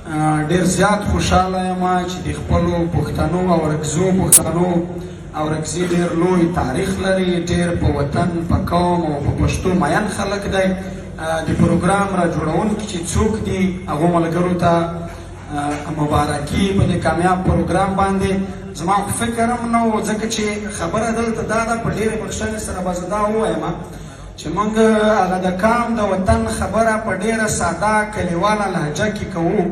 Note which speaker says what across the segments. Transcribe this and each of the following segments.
Speaker 1: ډیر زیات خوشاله یم چې د خپلو پښتنو او اورکزو، پښتنو اورکزي ډیر لوی تاریخ لري، ډیر په وطن، په قوم او په پښتو مین خلک دی. د پروګرام را جوړونکي چې څوک دي، هغو ملګرو ته مبارکي په دې کامیاب پروګرام باندې. زما خو فکر هم نه و، ځکه چې خبره دلته دا ده، په ډېرې بخښنې سره به زه دا ووایم چې موږ هغه د قام د وطن خبره په ډېره ساده کلیواله لهجه کې کوو.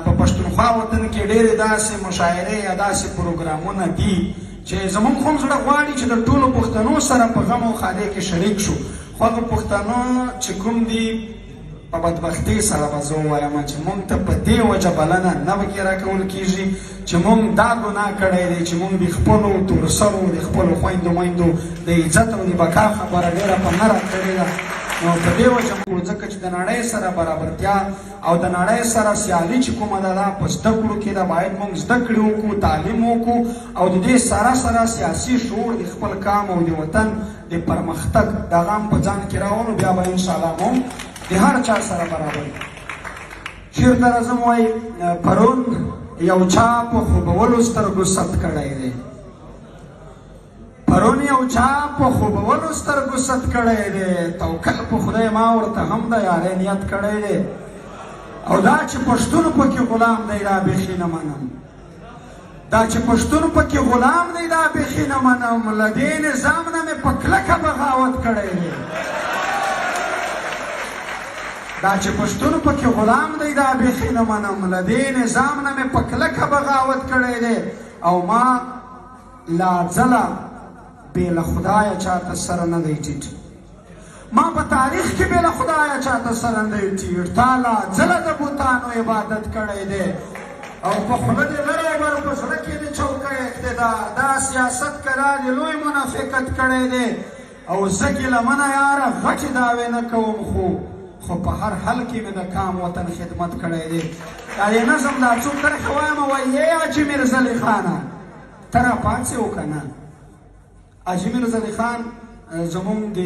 Speaker 1: په پښتونخوا وطن کې ډېرې داسې مشاعرې یا داسې پروګرامونه دي چې زمونږ هم زړه غواړي چې د ټولو پښتنو سره په غم او ښادۍ کې شریک شو، خو هغه پښتنو چې کوم دي، په بدبختۍ سره به زه ووایم چې مونږ ته په دې وجه بلنه نه پکې راکول کېږي چې مونږ دا ګناه کړی دی چې مونږ د خپلو تورسرو، د خپلو خویندو میندو د عزت او د بقا خبره ډېره په نره کړې ده. نو په دې وجه مونږ، ځکه چې د نړۍ سره برابرتیا او د نړۍ سره سیالي چې کومه ده، دا په زده کړو کې ده. باید مونږ زده کړې وکړو، تعلیم وکړو او د دې سره سره سیاسي شعور د خپل قام او د وطن د پرمختګ دغه هم په ځان کې راولو، بیا به انشاءالله مونږ د هر چا سره برابر. شعر ته راځم. وایي، پرون یو چا په خوبولو سترګو ست کړی دی، پرون یو چا په خوبولو سترګو ست کړی دی، توکل په خدای ما ورته هم د یارۍ نیت کړی دی. او دا چې پښتون پکې غلام دی، دا بیخي نه منم. دا چې پښتون پکې غلام دی، دا بیخي نه منم. له دې نظام نه مې په کلکه بغاوت کړی دی. دا چې پښتون پکې غلام دی، دا بیخي نه منم. له دې نظام نه مې په کلکه بغاوت کړی دی. او ما لا ځله بې له خدایه چاته سره نه دی ټیټ، ما په تاریخ کې بې له خدایه چاته سره نه دی ټیټ. تا لا ځله د بتانو عبادت کړی دی او په خوله دې لری بر، په زړه کې دې چوکۍ اقتدار. دا سیاست کلا دې لوی منافقت کړی دی. او زه ګیله منه یاره غټې دعوې نه کوم، خو په هر حال کې مې د قام وطن خدمت کړی دی. دا دې نظم دا څو کرښې وایم. وایي، ای حاجي میرزلي خانه، ته راپاڅې او که نه؟ حاجي میرزلي خان زمونږ د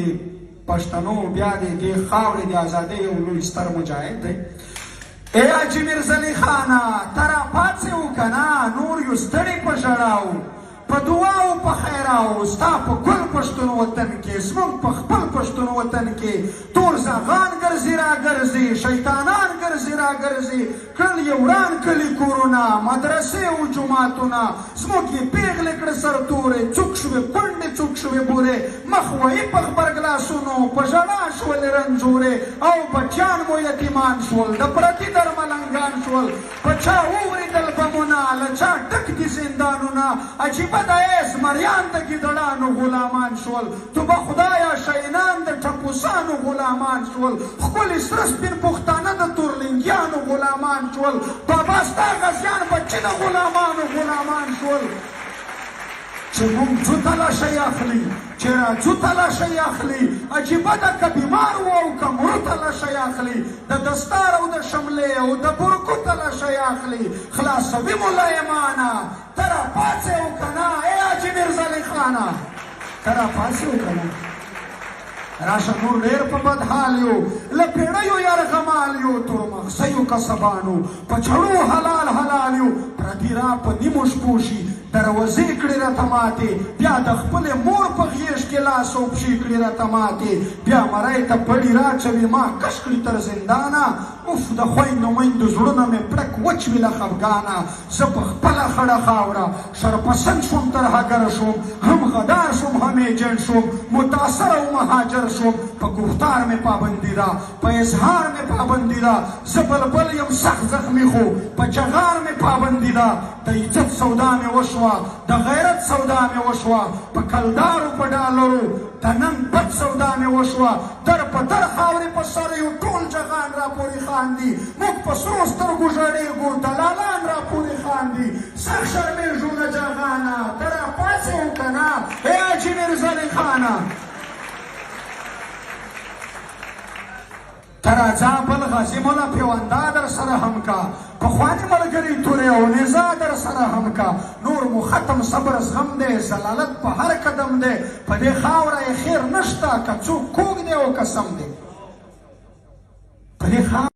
Speaker 1: پښتنو بیا د دې خاورې د ازادۍ یو لوی ستر مجاهد دی. ای حاجي میرزلي خانه، ته راپاڅې او که نه؟ نور یو ستړي په ژړاو، په دعا او په خیراو. ستا په ګل پښتون وطن کې، زمونږ په خپل پښتون وطن کې تور زاغان ګرځي را ګرځي، شیطانان ګرځي را ګرځي. کړل یې وران کلي، کورونه، مدرسې او جوماتونه. زموږ یې پیغلې کړه سرتورې، څوک شوې کونډې، څوک شوې بورې. مخ وهي په غبرګ لاسونو، په ژړا شولې رنځورې. او بچیان مو یتیمان شول، د پردي در ملنګان شول. په چا وورېدل بمونه، له چا ډک دي زندانونه؟ عجیبه ده ای زمریان د ګیدړانو غلامان شول، توبه خدایا، شاهینان د ټپوسانو غلامان شول. ښکلي سره سپین پښتانه د تورلنګیانو غلامان شول. بابا، ستا غازیان بچي د غلامانو غلامان شول. چې مونږ ځو تلاشۍ اخلي، چې راځو تلاشۍ اخلي. عجیبه ده که بیمار وو او که مړو تلاشۍ اخلي، د دستار او د شملې او د برکو تلاشۍ اخلي. خلاصوي مو له ایمانه. ته راپاڅې او که نه؟ ای حاجي میرزلي خانه، ته راپاڅې او که نه؟ راشه، نور ډېر په بد حال یو، له پېړیو یرغمال یو، تور مغزیو کسبانو په چړو حلال حلال یو. پردي را په نیمو شپو شي، دروازې کړې راته ماتې، بیا د خپلې مور په غېږ کې لاس او پښې کړې راته ماتې. بیا مرۍ ته پړي راچوي، ما کش کړي تر زندانه. اوف، د خویندو میندو زړونه مې پړک وچ وي له خفګانه. زه په خپله خړه خاوره شرپسند شوم، ترهګر شوم، هم غدار شوم، هم ایجنټ شوم، متاثر او مهاجر شوم. په ګفتار مې پابندي ده، په اظهار مې پابندي ده. زه بلبل یم سخت زخمي، خو په چغار مې پابندي ده. د عزت سودا مې وشوه، د غیرت سودا مې وشوه، په کلدارو په ډالرو د نن بد سودا مې وشوه. در په در خاورې په سر یو، ټول جهان را پورې خاندي. موږ په سرو سترګو ژړېږو، دلالان را پورې خاندي. سخت شرمېږو له جهانه. ته راپاڅې او که نه، ای حاجي میرزلي خانه؟ ته راځه، بل غازي مولا پیوندا در سره هم کا، پخواني ملګري تورې او نیزه در سره هم کا. نور مو ختم صبر زغم دی، ذلالت په هر قدم دی. په دې خاوره یې خیر نشته، که څوک کوږ دی او که سم دی، په دې خاوره.